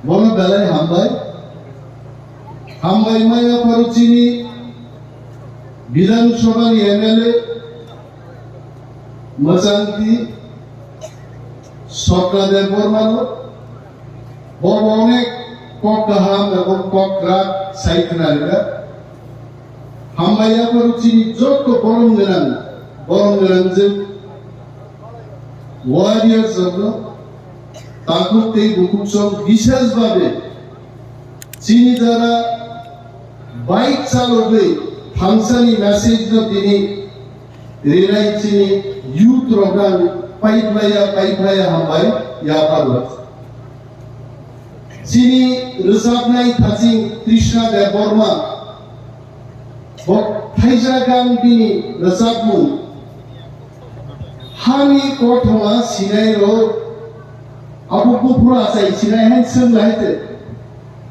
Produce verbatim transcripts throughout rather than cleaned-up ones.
Bono belai hambai. Hambai maya pharo chini Bidhan Sabha ni M L A mwchangti Sokra Debbarma no. Bo onek kok kaham ebong kok kwrak sai khna rwkha. Hambai yapharo chini jotto borom gwnang, borom gwnang je warriors rokno takhuk tei bukhuk song bishes babe chini jara bike chalogwi thangsani message no tini rinai chini youth rok ang paiplaya, paiplaya hambai yapharo. Chini rwchapnai thaching Krishna Debbarma, bo thaisa gan bini rwchapmung. Hani kothoma sinai rok, abo buphuru achai sinai hai chwng lai te.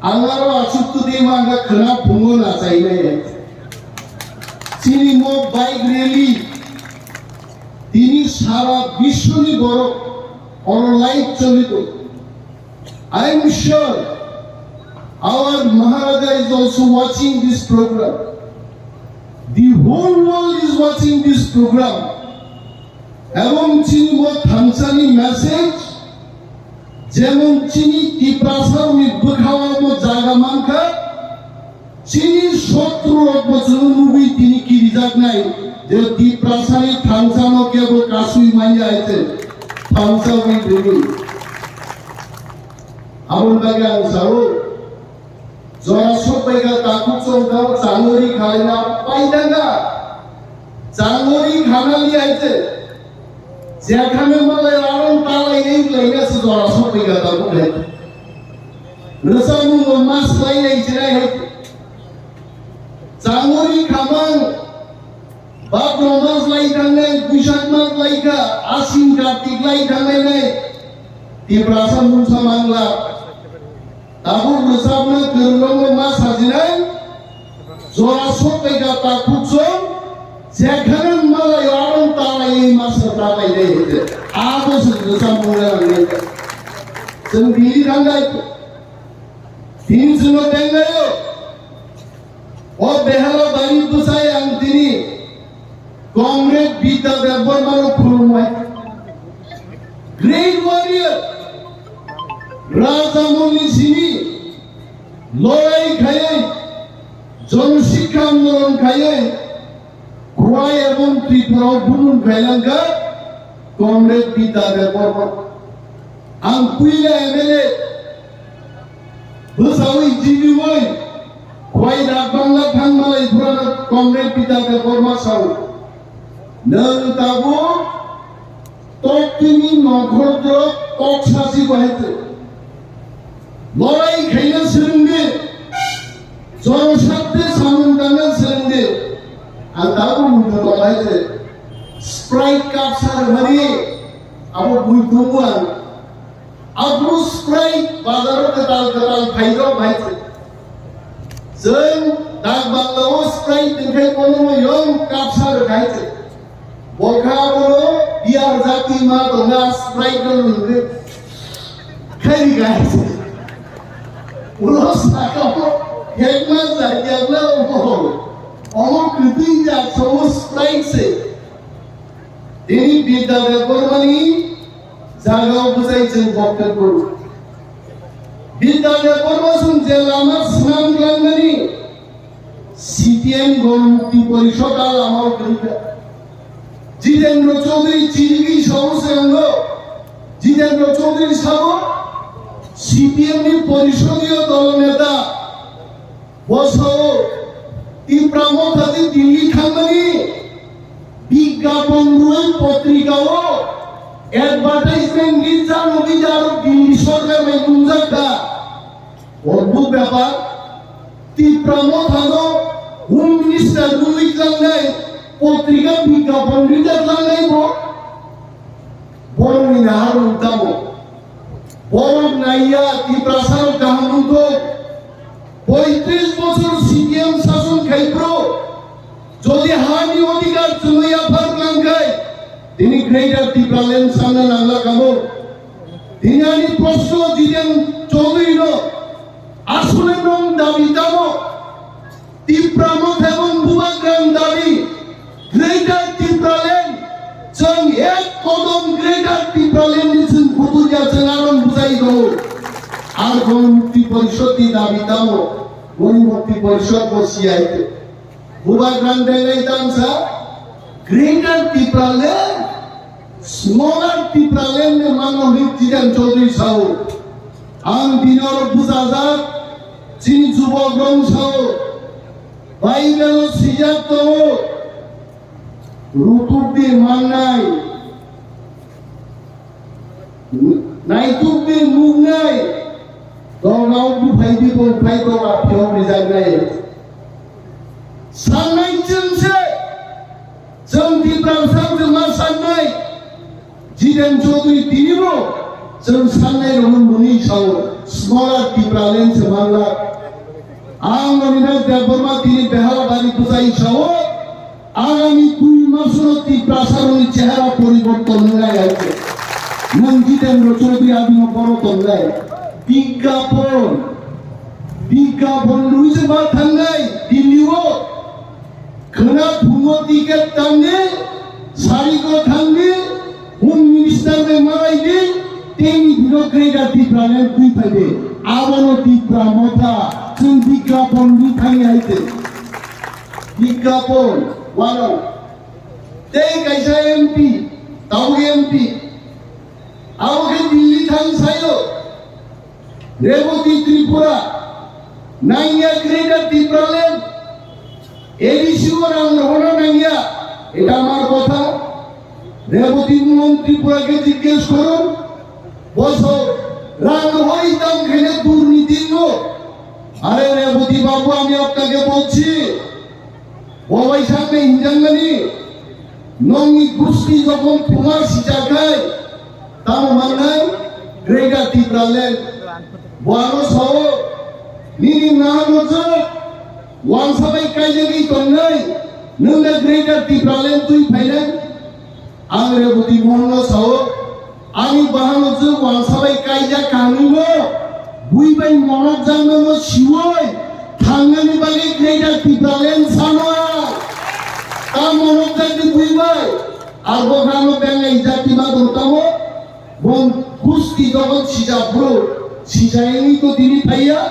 Ang aro achuk twi mangkha khwna phungo nachainai hai. Chini mo bike rally tini sara biswni borok oro live choli tongo. I am sure our Maharaja is also watching this program. The whole world is watching this program. Ebong chini bo thangsani message, jemon chini Tiprasa ni bwkhao bo jaga mankha, chini shotru rok bo chwng nugwi tini kirijaknai je Tiprasa ni thangsano kebo kasui manya hai se thangsa wi rwgwi. Aboni bagwi ang sao, jora sokbaikha takhuk chongkha changori khalaina paidanga. Changori khanali aite jekhane malai arong talai ei laina se jora sokbaikha takhuk hai. Rwchapmung no mas lai lai jirai hai. Changori khamang Bhadrao mas lai thangnai, Buisak mas lai kha, Asin Kartik lai thangnai nai, Tiprasa mungsa mangla. Tabuk rwchapna kwrwngno ma sajinai, jora sokbaikha takhuk chong, jekhane malai arong talai ma sa talai nai hete. Abo se rwchapmung lai nai. Chwng bili thangnai, tini chwngno tengnaio. O Behala bari bwsai ang tini Comrade Bidya Debbarmano khulumnai. Great warrior. Raja Moni sini lorai khayai, Jon Sikha Andolon khayai, Khwai ebong Tripura o bunun khailangkha Comrade Bidya Debbarma. Ang puila M L A bwsawi jibiwi Khwai dak bangla thangmalai phurano Comrade Bidya Debbarma sao. Nwng tabuk toktini nongkhorjwk tok sasi bahai twi. Lorai khaina swrwngdi, jorosakte samung tangna swrwngdi. Ang tabuk muitu tong bahai twi. Sprite cup sa rwmani abo bui tongo ang. Abo Sprite bazaro kwtal kwtal phairok bahai twi. Chwng dak bangla o Sprite tongkhai bono yong cup sa rwkhai twi. Bokha bono beer jati ma tonga Sprite no nungwi. Khairi guys. Ulo saka mo hekma jati abla omo. Omo kwtwi jak somo Sprite se. Tini Bidya Debbarmani jagao bwsai chwng boktwk kuru. Bidya Debbarma chwng je lama swnam khlaimani C P M Gon Mukti Porishod a lama o kwrwikha. Jitendra Chaudhary chirigwi sao se ango. Jitendra Chaudhary sabo C P M ni Porishodiyo dol neta. Bo sao Tipra Motha je Delhi thangmani bigyapon rwi potrika o advertisement ni jano bidaro Delhi sorkar bai nungjak da. Odbhut bepar, Tipra Mothano Home Minister rwwi tlangnai, potrika bigyapon rijak tlangnai bo. Borokni naharmung tamo? Borok naiya Tiprasarok kaham wngthok. Poitris bochor C P M sason khai phuru jodi hani odhikar chwngwi yaphar klang khai, tini Greater Tipraland sanna nangla kamo. Tini ani proshno Jiten Chowdhury no asole nwng dabi tamo? Tipra Motha ebong Bubagrani dabi Greater Tipraland. Chwng ek kodom Greater Tipraland ni chwng kuturya chwng aron bujai tongo. Ar Gon Mukti Porishod ni dabi tamo? Gon Mukti Porishod bo C I T. Bubagrani belai tangsa Greater Tipraland, smaller Tipraland ni mano hwnwi Jiten Chowdhury sao. Ang bini oro bujajak, chini jubok rong sao. Bible o swijak tongo, rutuk di mannai, naituk di nuknai, dorgao buphai di bongphai doga phiyok rijaknai. Sannai chwng se, chwng Tiprasa chwng ma sannai. Jiten Chowdhury tinibo chwng sannai rokno mwnwi sao, smaller Tipraland se manlak. Ang Ronina Debbarma tini Behalabari bwchai sao, agami dui masono Tiprasarokni chehara poriborton wngnai hai se. Nwng Jitendra Chowdhury abino boro tongnai. Bigyapon, bigyapon rwui se ma thangnai Delhi o. Khwna phungo ticket tangdi, sari ko thangdi, Home Minister bai malai di, tei ni bino Greater Tipraland twi phai di. Abono Tipra Motha, chwng bigyapon rwi thangwi hai se. Bigyapon, wano. Tei kaisa M P, tabuk M P. Abo khe Delhi thang sayo. Reboti Tripura, nangya Greater Tipraland, A D C o rang rohorna nangya, eta amar kotha. Reboti Mohan Tripura ke jiggesh korun, boso rang rohori tam khene durniti no. Are Reboti babu, ami apnake bolchi, bo bai sakne hinjangmani, nongni gusti jokhon thuma sichakhai, tamo mannai Greater Tipraland. Bo ano sao, nini naha nojak, wansa bai kaijagwi tongnai, nwng da Greater Tipraland twi phainai? Ang Reboti Mohan no sao, ani bahano je wansa bai kaijak kanwi no, bui bai monok jakno no siwoi, thangnani bagwi Greater Tipraland sano ang. Ta monok jakni bui bai, arbo khano bengai jati ma dong tamo, bon gusti dogon sija bro, sija ini to dini phaiya.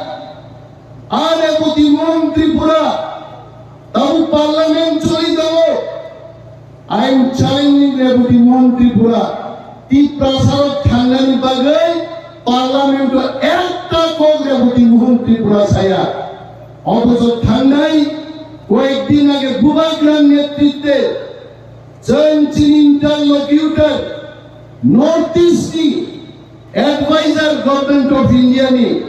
Are Reboti Mohan Tripura, tabuk parliament choli tongo. I am challenging Reboti Mohan Tripura. Tiprasa rok thangnani bagwi parliament o ekta kok Reboti Mohan Tripura saya. Othocho thangnai koyek din age Bubagra netritwe chwng chini interlocutor North East ni Advisor Government of India ni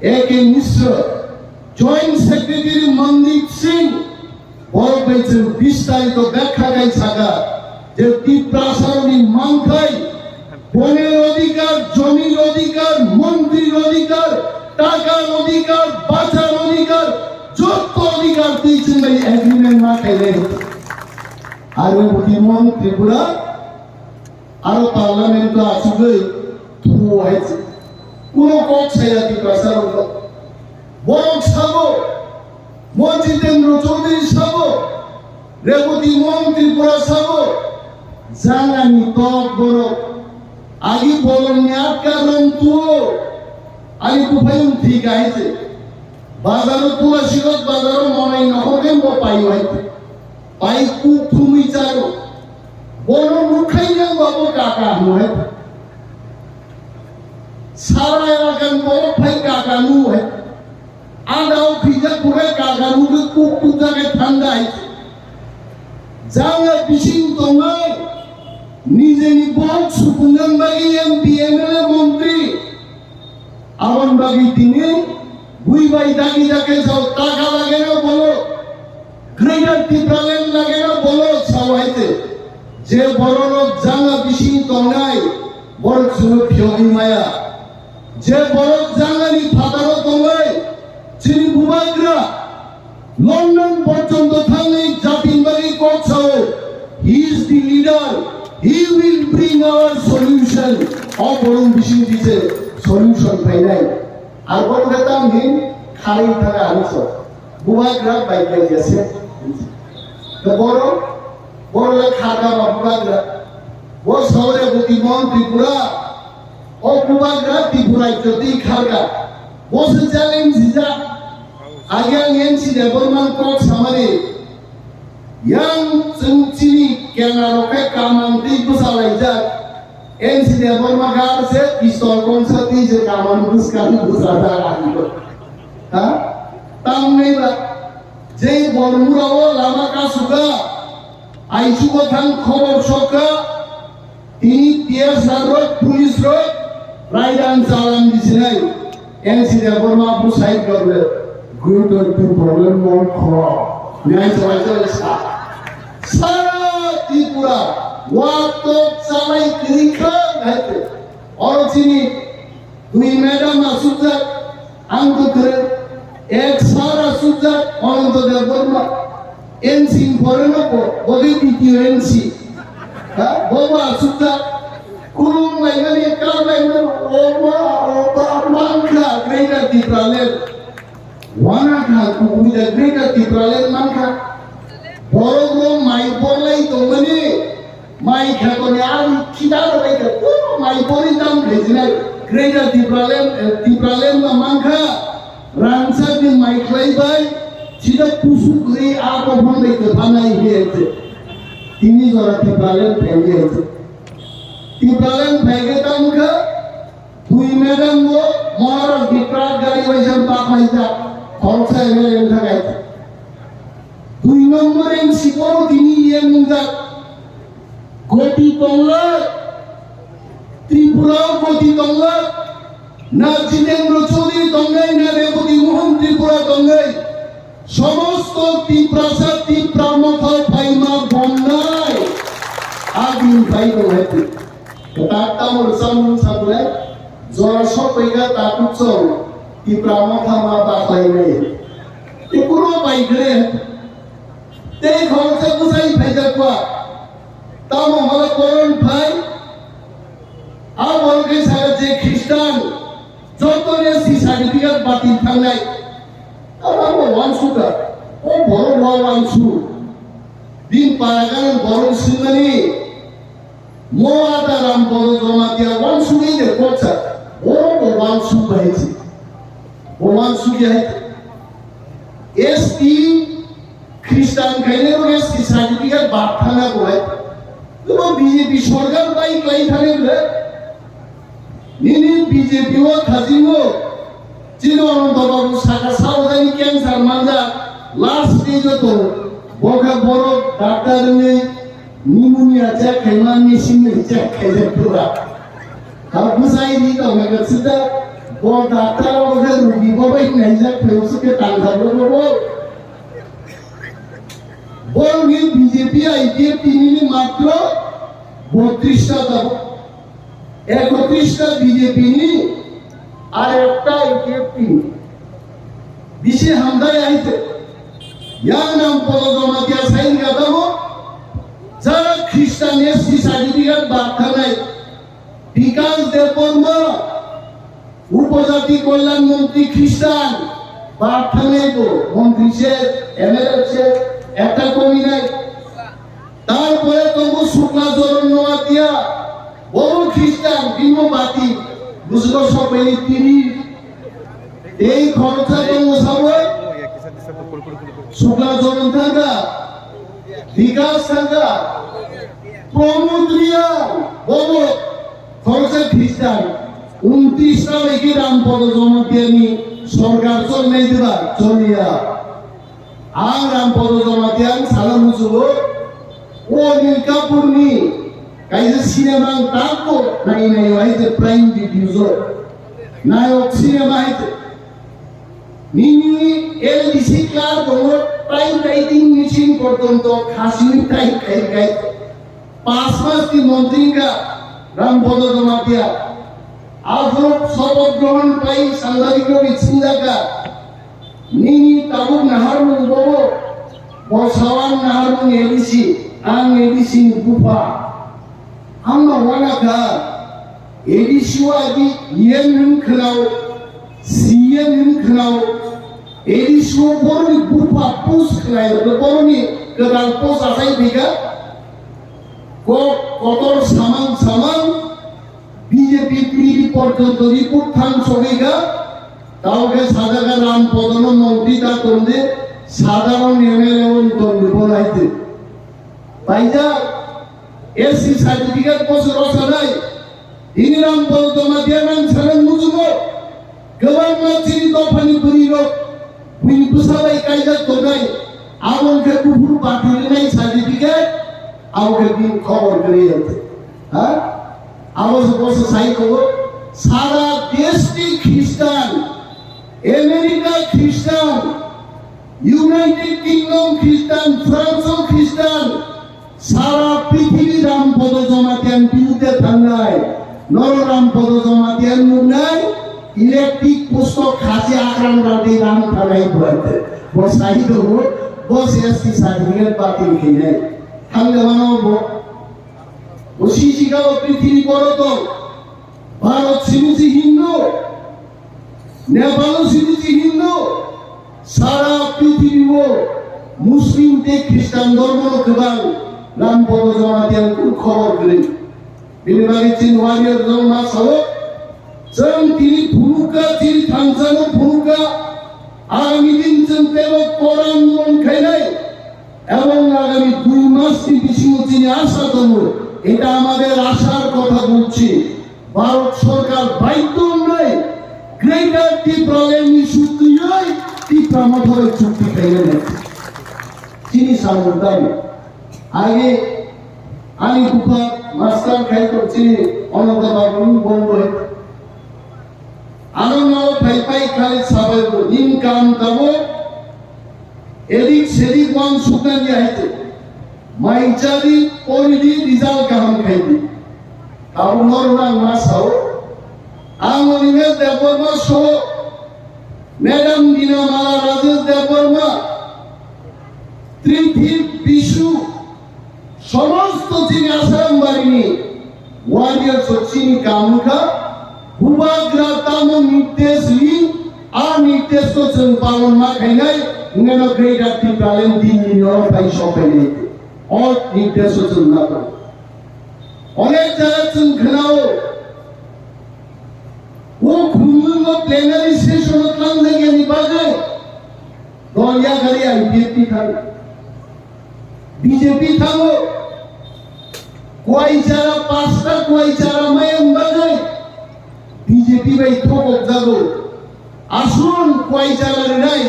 A K Mishra, Joint Secretary Mandeep Singh, borok bai chwng bistarito bekha khai saka je Tiprasa rokni manthai, bonir odhikar, jomir odhikar, montrir odhikar, takar odhikar, bachar odhikar, jotto odhikar twi chwng bai agreement ma khainai. Aro Reboti Mohan Tripura aro parliament o achugwi thuo hai se. Kuno kok saya Tiprasa rok. Borok sabo, Mo Jitendra Chaudhary sabo, Reboti Mohan Tripura sabo, jangani tok borok. Agi bolongni atka rong tuo, ani buphayung thik hai se. Bazaro Tulasigot bazaro monai nohor khe bo paio hai se. Pai kuk thumwi charo. Bono nukhai yang babo kaka hwnwi. Sarai rakan bono phai kaka nu hai. Ada o khija kurai kaka nu khe kuk kuk jaga thanda hai. Janga bising tongnai. Nijeni bok sukunang bagi M P, M L A, montri. Aboni bagwi tini bui bai dagi dagi sao taka lageno bolo, Greater Tipraland lageno bolo sao hai se. Je bororok janga bising tongnai, borok chwngno phiyogwi maya. Je borok jangani phataro tongnai, chini bubagra, London porjonto thangwi jatin bagwi kok sao, he is the leader, he will bring our solution. O borok bising di se solution phainai. Ar bo khe tam hin kharwi thangkha hinwi sa. Bubagra bai khe jese. Khe boro, boro le kharkha ba bubagra. Bo saure buti mon Tripura. O bubagra Tripura jyoti kharkha. Bo se challenge sijak. Age ang N C Debbarma kok samani. Yang chwng chini kenga rok khe kamang twi bwsa laijak. N C Debbarma gar se pistol kongsa twi se kamang bwskang bwsa da laijak. Ha? Tamni ba jei Bormura o lama kasuka. Aichugo thang khobor sokha. Tini T S R rok, police rok, raidang chalan bisinai, N C Debbarma bu side governor, greater Tipraland mon kho. Nai chawai chawai sa. Sara Tripura, watok chalai kiri khang hai te. Oro chini Dui madam asukjak, ang kwthwrwng, ek sir asukjak, Ananto Debbarma, N C pore no bo, bo khe D T O N C. Ha, bo bo asukjak, kulum laimani, kar laimani, oba, oba, mankha, Greater Tipraland. Wana kha, kubui da Greater Tipraland mankha. Borok rok mai porlai tongmani, mai khatoni ang khita rwbai kha, puro mai pori tam khaijinai. Greater Tipraland, eh, Tipraland ma mankha, rangchak ni mai khlai bai, sida kusuk ri a bophang bai kwphanai hiya se. Tini jora Tipraland phai hiya se. Tipraland phai khe tamo kha, Dui madam bo Maharaj Biprat gari bai jang pak mai jak, khoroksa M L A wng thang ai. Dui number M C bo tini E M wng jak. Goti tongla, Tripura o goti tongla, na Jitendra Chaudhary tongnai, na Rebati Mohan Tripura tongnai. Somosto Tiprasa Tipra Motha phaima bomnai. Adin phai tong hai. Kwtak tamo rwchapmung sabilai, jora sokphaikha takhuk chwng Tipra Motha ma bakhlainai. Tei kuro bai khe tei khoroksa bwsai phaijakba. Tamo hwnle koron phai, a borok khe sakha je Khristan, joto S T certificate batil thangnai. Abo wansukha, o borok wa wansu. Bini para gana borok swngmani, Mo ada Rampodo Jamatia wansugwi de koksa, oro bo wansuk bai si. Bo wansuk ya hai. S T Christian kaine ro S T certificate bak thana bo hai. Bo B J P sorkar bai klai thane bo. Nini B J P o thajingo, chini Ananto Babu saka sao jani cancer manjak, last stage o tongo. Bo khe borok doctor wngwi pneumonia check khaima machine bai check khaijak pura. Ha bwsai ri tongkha khe sida, bo doctor o khe rugi bo bai naijak phai usuk khe tangkha bo bo bo. Borokni B J P I P F T nini matro botris ta tabuk. Ekotris ta B J P ni, ar ekta I P F T ni. Bisi hamdai aite. Yang Rampodo Jamatia sain gadamo, jara Christian S T certificate bak thanai, Bikash Debbarma, Upojati Kalyan Montri Christian, bak thanai bo, montri se, M L A se, ekta komi nai. Tarpore tongo Sukla Joron Noatia, bobo Christian, bini bati, busugo sokbaini tini. Tei khoroksa tongo sabo, Sukla Joron thangkha, Bikash thangkha, Pramod Reang, bobo khoroksa Christian, untris ta bai khe Rampodo Jamatia ni sorkar cholnai diba, choliya. Ang Rampodo Jamatia ang sana musugo, o Anil Kapoor ni kaisa cinema ang tako nai nai hai je Prime Video jo. Nayok cinema hai je. Nini L D C clerk tongo, typewriting machine porjonto khasini type khai khai. Pas mas ni montri wngkha Rampodo Jamatia. Aphuru sopoth grohon pai sangbadik rok ni singjakha. Nini tabuk naharmung bobo, bo sawan naharmung A D C, ang A D C ni bupha. Ang no wana kha, A D C o agi yen hwn khwnao, C M ni khwnao, A D C o boroni bupha post khwnai, boroni kwtal post achai phaikha. Kok kotor samang samang B J P T V porjonto report thang sogwikha. Tao khe sajagha Ram Podono montri da tongdi, sadharon M L A on tongdi bo naidi. Paijak S C certificate bosor osanai. Tini Ram Podo Jamatia nang sanang mujugo. Kwbangma chini dophani bwrwirok buini bwsa bai kaijak tongnai. Abo wngkhe buphuru bati rwnai certificate, abo khe bini khobor kwrwi wngkhe. Ha? Abo se bosa sai tongo. Sara deshni Christian, America Christian, United Kingdom Christian, France Christian, sara prithibi Ram Podo Jamatia ni birudde thangnai, noro Ram Podo Jamatia ni nuknai, electric post o khasi akrang radi ram thanai buaite. Bo sai tongo, bo S C certificate batil khainai. Thangde mano bo, bo sisi ka bo prithibi boro tong. Bharat simi se Hindu, Nepal simi se Hindu, sara prithibi o Muslim tei Christian dhormo no kwbang Ram Podo Jamatia ni kunu khobor kwrwi. Bini bagwi chini warrior rok ma sao, chwng tini phunukha, chini thansa no phunukha, agami din chwng tebo Koran mon khainai. এবং আগামী দুই মাসের বেশি হচ্ছে আশা করব, এটা আমাদের আশার কথা বলছি। ভারত সরকার বাধ্য নয়, গ্রেটার টিপ্রাল্যান্ড ইস্যু তুই টিপ্রা মথরে চুক্তি খাইয়ে নেয়। চিনি সামুদ্দাম আগে আমি দুপা মাস্টার খাইতো চিনি অনন্ত বাবু বন্ধ হইতো। Ano no phai phai khali sabai bo income tabo edik sedik wan sukna ni aite. Mai chadi pori di result kaham khai di. Tabo nor nang ma sao. Ang Animesh Debbarma so Madam Dina Mala Rajesh Debbarma Trithip Bishu somosto chini Asaram barini warrior so chini kamukha bubagra tamo nirdesh ri a nirdesh ko chwng palon ma khainai ngeno greater Tipraland din ni noro phai sopainai o nirdesh ko chwng na tong onek jaga chwng khnao o khumung o plenary session o tlangjak yani bagwi dol yakhari I P F T thang. B J P thango, kuai chara pasta kuai chara mayang bagwi B J P bai thokok jago. Asun kuai chara rinai,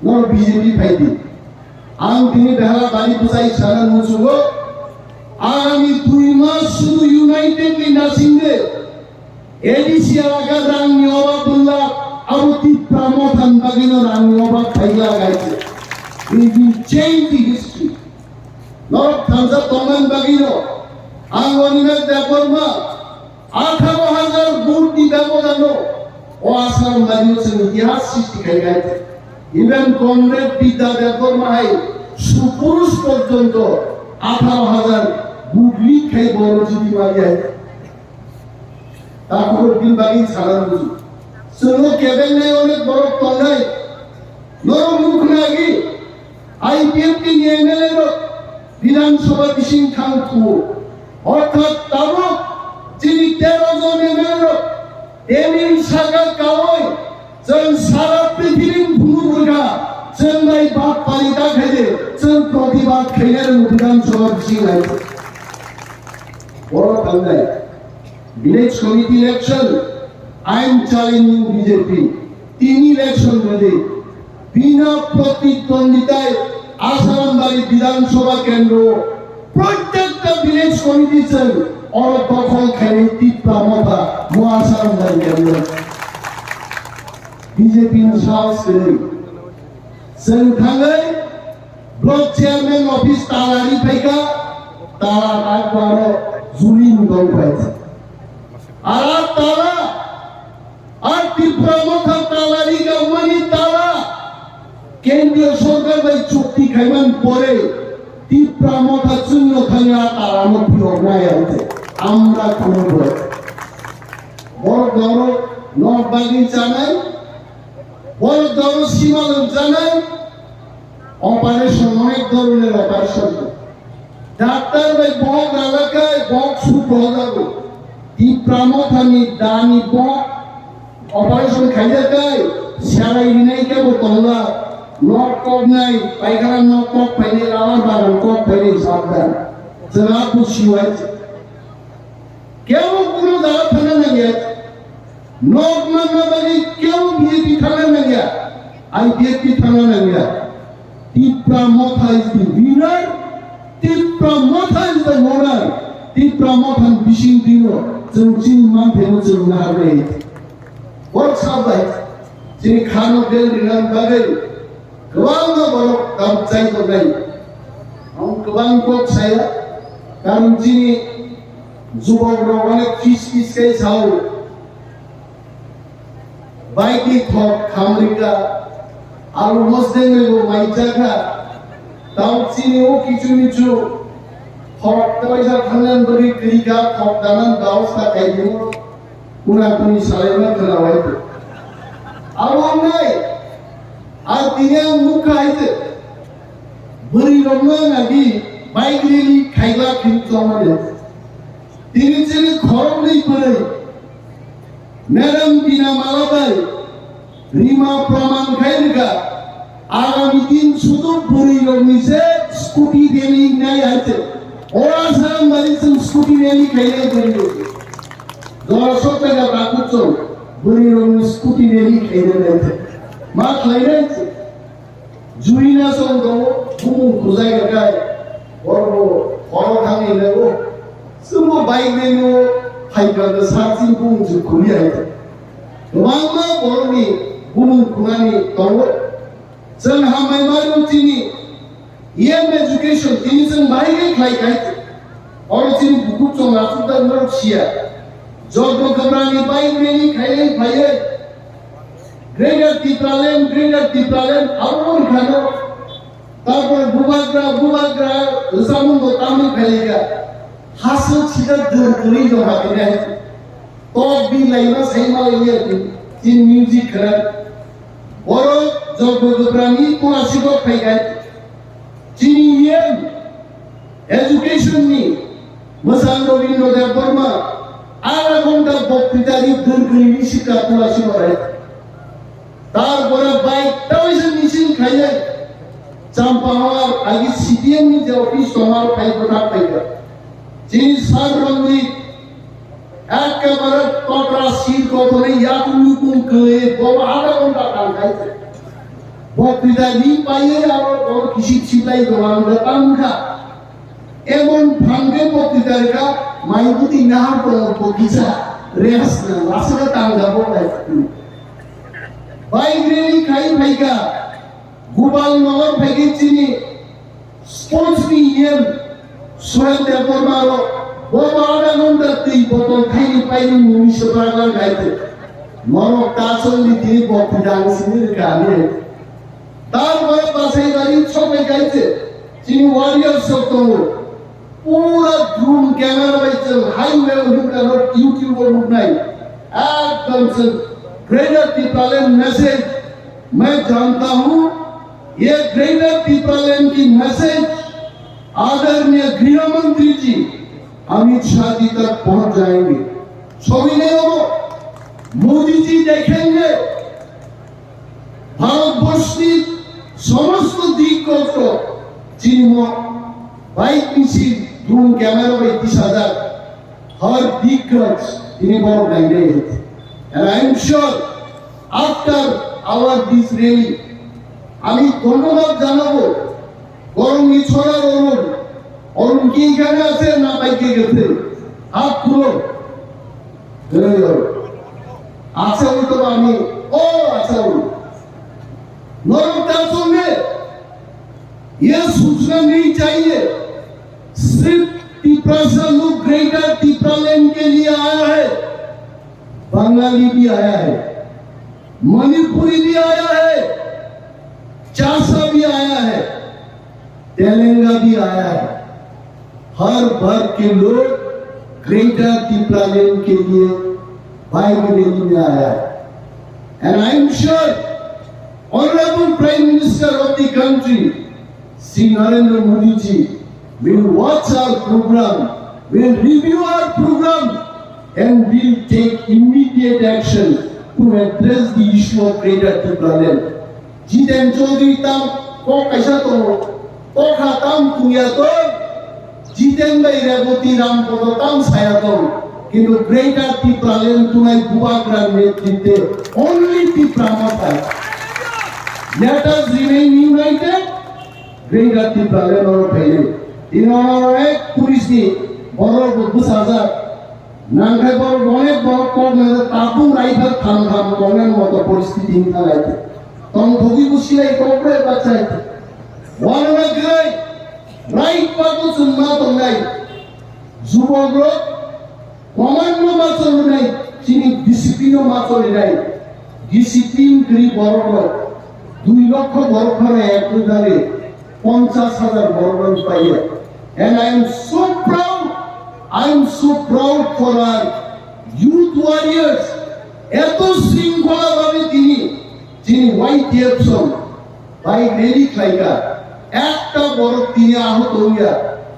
nor B J P phaidi. Ang tini behara bari bwsai sana musugo. Agami dui mas sudu united ni nasingde. A D C elaka rangni obab wngla, abo Tipra Motha ni bagwino rangni obab phaila gaite. We will change the history. Norok thansa tongmani bagwino ang Animesh Debbarma atharo hajar vote ni bebodano o Asaram bagwino chwng itihas srishti khai gaite. Even Comrade Bidya Debbarma hai supurush porjonto atharo hajar vote lead khai borok jiti maliya. Takhuk din bagwi sana buji. Chwngno kebengnai onek borok tongnai. Norok nukhnai agi I P F T ni M L A rok Bidhan Sabha bising thang thuo. Orthat tabuk chini tero jon M L A rok teni saka kaui chwng sara prithibi ni phunuk rwkha. Chwng bai bak pali ta khaide chwng protibad khainai rwng Bidhan Sabha bising lai. Borok thangnai. Village Committee election, I am challenging B J P. Tini election bade, bina protidwonditai Asaram Bari Bidhan Sabha Kendro, prottekta Village Committee chwng oro dokhol khainai Tipra Motha, mo Asaram Bari Kendro. B J P ni sahos kwrwi. Chwng thangwi Block chairman office tala ri phaikha, tala tak baro juli ni dong phai. Ara tala, ar Tipra Motha tala ri gamani tala, kendriya sorkar bai chukti khaiman pore, Tipra Motha chwngno thangya tala no phiyok nai ante, amra khunu bore. Borok doro Nok bagwi chanai, borok doro simalwng chanai, operation, onek doroner operation. Doctor bai bok ralakai, bok suk rojago. Tipra mothani dani bok operation khaijakai, serai rinai kebo tongla, nok koknai, paikhana nok kok phainai, labar bagan kok phainai, sabdan. Chwla busiwai. Kebo kuno jaga thangna nangya. Nok manna bagwi kebo B J P thangna nangya. I B J P thangna nangya. Tipra Motha is the winner. Tipra Motha is the owner. Tipra Motha ni bising dino chwng chini manthai no chwng naharnai. Borok sabai chini khano bel rinani bagwi kwbangma borok tabuk chai tongnai. Ang kwbang kok saya, karon chini jubok rok onek kis kis khe sao. Bike ni thok khamrika, alu mosdeng ni bo mai chakha. Tau chini o kichu michu thok kaisa thangnan bagwi kwrika, thok danan baosta kaibo. Kuna kuni salaima khwna wai. Abo nai, a tini ang nukha hai se. Bwrwi rokno nagi bike rally khaiba khin chongmani. Tini chini khoroknwi bwrwi. Madam Bina Malabai, rima praman khai rwkha, agami din sudu bwrwi rokni se scooty rally nai hai se. Ora sa mari chwng scooty rally khai nai bwrwi rok. Dora sokta ga takut chwng bwrwi rokni scooty rally khai nai hai se. Ma khlai nai se. Juina song tongo, bumung khujai rwkha, borok bo khoro thangwi lego. Chwngbo bike rally-o phaikha khe sat chini bumung se khuli hai. Kwbangma borokni bumung khunani tongo. Chwng hambai mano chini E M education, tini chwng bahai khe khlai khai. Oro chini bukhuk chwng achukda norok siya. Jotbo kwbrani bike rally khailai phaiwi. Greater Tipraland, Greater Tipraland, abo wng khano. Tarpor bubagra, bubagra, rwchapmung bo tamwi phailika. Hasuk sida dwr kwrwi dong ha tini hai. Tok bi laima sai malai ya tini. Tin music khna. Oro jotbo kwbrani pura sikok phaikai. Chini yen education ni mwsang Robindra Debbarma ara ghonta boktwita ri dwr kwrwi sikha tula sibarai. Tar pore bike tawi se meeting khainai. Champahar agi C P M ni je office tongma phai bwthak phaikha. Chini sir Ranjit Ekkebare totra sir kothonwi yakung yukung kwlwi bobo adha ghonta tangkhaise. Boktwita ri paiwi aro bobo kisip siplai dogan wngkha tangkha. Emon phangkhe boktwita rwkha, mai bwtwi nahar tongo bo kisa rest nang aswkhe tangkha bo nai. Bike rally khai phaikha. Gopal Nagar phaikhe chini sports ni E M Suren Debbarma rok bo adha ghonta twi botol thaini paini mungwi swprak lang khaite. Norok ta chwngni tini bo pidang sini rwkha ani. Tar bo Basaibari chokbai khaite chini warriors rok tongo. Pura drone camera bai chwng highway o nukha, YouTube o nuknai. Ekdom chwng Greater Tipraland message. Main janta hu, ye Greater Tipraland ki message Adharniya Griha Mantri ji Amit Shah ji tak pahunch jayenge. Sobi nahi hobo, Modi ji dekhenge. Bharatborsni somosto dik kosto chini mo bike misil, drone camera bai tisajak har dik gaj tini borok nainai. And I am sure after our this rally, ami dhonnobad janabo Gorongni chora Orun, Orun ki ekhane ache na bike gese? Hat tulun. Acha ui to ami, o acha ui. Norok ta sunne, ye sochna nahi chahiye, sirf Tiprasa log Greater Tipraland ke liye aaya hai, Bangali bhi aaya hai, Manipuri bhi aaya hai, Chasa bhi aaya hai, Telenga bhi aaya hai. हर वर्ग के लोग ग्रेटर तिप्रालैंड के लिए bike rally में आया है। And I am sure Honorable Prime Minister of the country, Shri Narendra Modi ji, will watch our program, will review our program, and will take immediate action to address the issue of Greater Tipraland. Jiten Chaudhary tam kok kaisa tongo, kokha tam tungya tong, Jiten bai Reboti Rampodo tam saya tong, kintu Greater Tipraland tunai Bubagra netrite only Tipra Motha. Let us remain united. Greater Tipraland oro phaile. Ino oro ek police ni borok bo bwsajak. Nangkhe borok onek borok kok na tapung raiphar tham tham tongnani moto poristiti wngkha lai. Tong thogwi bo silai kok bai bachai. One of the great right pato chwng ma tongnai. Jubokrok command no ma cholinai, chini discipline no ma cholinai. Discipline kwrwi borok rok dui lokho borok phano ek dali ponchas hajar borok rok paiya. And I am so proud, I am so proud for our youth warriors. Eto shringkhola bhabe tini chini Y T F song bai rally khlaika, ekta borok tini ahut wngya,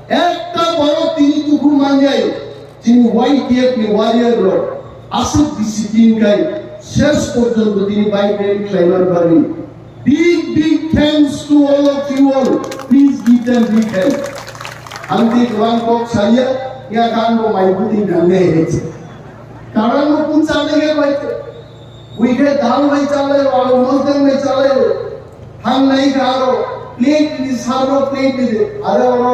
ekta borok tini tuku manjai, chini Y T F ni warrior rok aswk discipline kai ses porjonto tini bai rally khlaiman bagwi. Big, big thanks to all of you all. Please give them big hand. Ang tei kwbang kok saya, ya kan bo mai bwtwi nangnai. Karan bo pun chale ya bai. Buikhe dal bai chale, alu mosdeng bai chale. Thangnai khe aro plate ni salo plate ni de. Are oro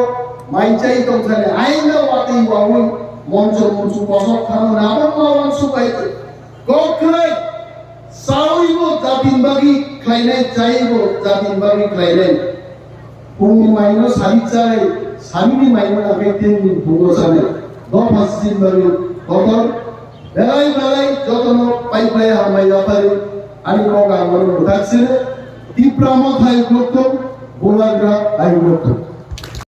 mai chai tongthani. Aina watwi wawi moncho muchu kosok thangmani abo ma wansuk bai. Kok khlai. Sawi bo jatin bagwi khlainai, chai bo jatin bagwi khlainai. Pungni maino sari chai, sari ni maino nangkhe tin ni bungo chale. Dopha sin bagwi kotor. Belai belai jotono pai pai hambai yapari. Ani kok ang mano mutak sini. Tipra Motha ai doktor, Bubagra ai doktor.